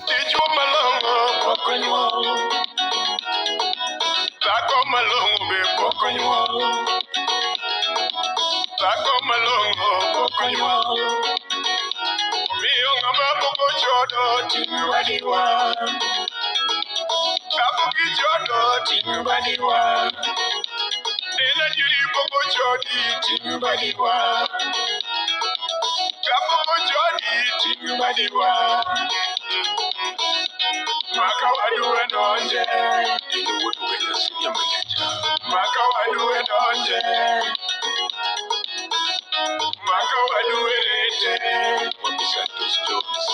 Dichwo malong'o pok onyuol, dhako malong'o be pok onyuol, dhako malong'o pok onyuol. Omiyo ng'ama pok ochodo ting' badiwa, kapok ichodo ting' badiwa. Nena jiri pok ochodi ting' badiwa, kapok ochodi ting' badiwa. Maka waduwe donje, Kendo wuod Ugenya senior manager. Maka waduwe donje, maka waduwe rete. Wapi Santos Jones.